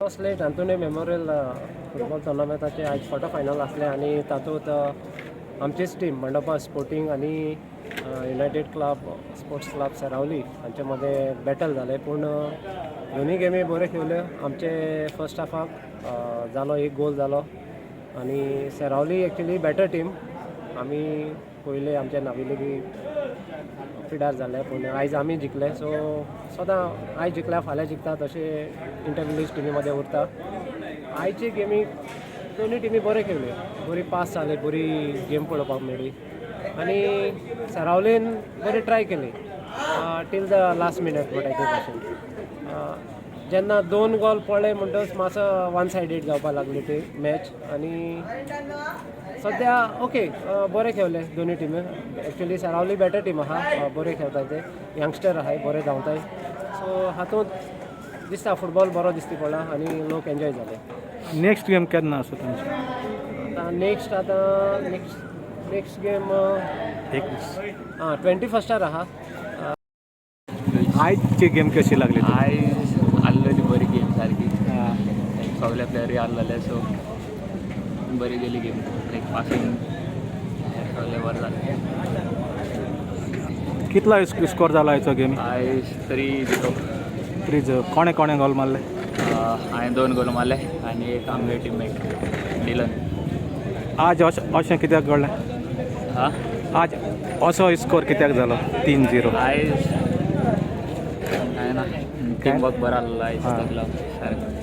Slate Antony memorial football टुर्नामेंटाचे आयज quarter final आसले आनी तातूंत आमचीच टीम मंडपा स्पोर्टींग आनी United club sports club Seraulim हांचे मदें बॅटल जालें. पूण दोनूय गेमी बऱ्यो खेळ्ळ्यो. आमचे फर्स्ट हाफाक जालो एक गोल जालो आनी सेरावली एक्चुली बेटर टीम. आमी पयले आमचे नाविले बी फिडार जाले, पूण आयज आमी जिखले. सो सदां आयज जिखल्या फाल्यां जिखता तशें इंटर विलेज टिमी मदें उरता. आयचे गेमीक दोनूय टिमी बऱ्यो खेळ्ळ्यो, बरी पास जाली, बरी गेम पळोवपाक मेळ्ळी आनी सरावलीन बरी ट्राय केली टील the last minute म्हणटा ते भाशेन. जेन्ना दोन गोल पडले म्हणटच मातसो वन सायडीड जावपाक लागली ती मॅच. आनी सद्या ओके, बरे खेळले दोनूय टिमी. एक्चुली सरावली बेटर टीम आहा, बरे खेळटाय, ते यंगस्टर आहाय, बरे धांवताय. सो हातूंत दिसता फुटबॉल बरो दिसती पडला आनी लोक एन्जॉय जाले. नेक्स्ट गेम केन्ना आसा तुमची? आतां नेक्स्ट, आतां नेक्स्ट नेक्स्ट गेम 21. आं, 21 आहा. आयची गेम कशी लागली तुका? आयज आसलेली बरी गेम सारकी. हा. सगळे प्लेयरूय आसलेले, सो बरी गेली गेम, लायक पासींग सगळें बरें जालें. कितलो स्कोर जालो आयचो गेमी? आयज 3-0. 3-0. कोणे कोणे गोल मारले? हांवें दोन गोल मारले आनी एक आमगे टिममेट डिलन. आज अशें अशें कित्याक घडलें? हा. आज असो स्कोर कित्याक जालो 3-0? आयज काय ना, टीम वर्क बरो आसलो आयज. हा. सगलो सारको.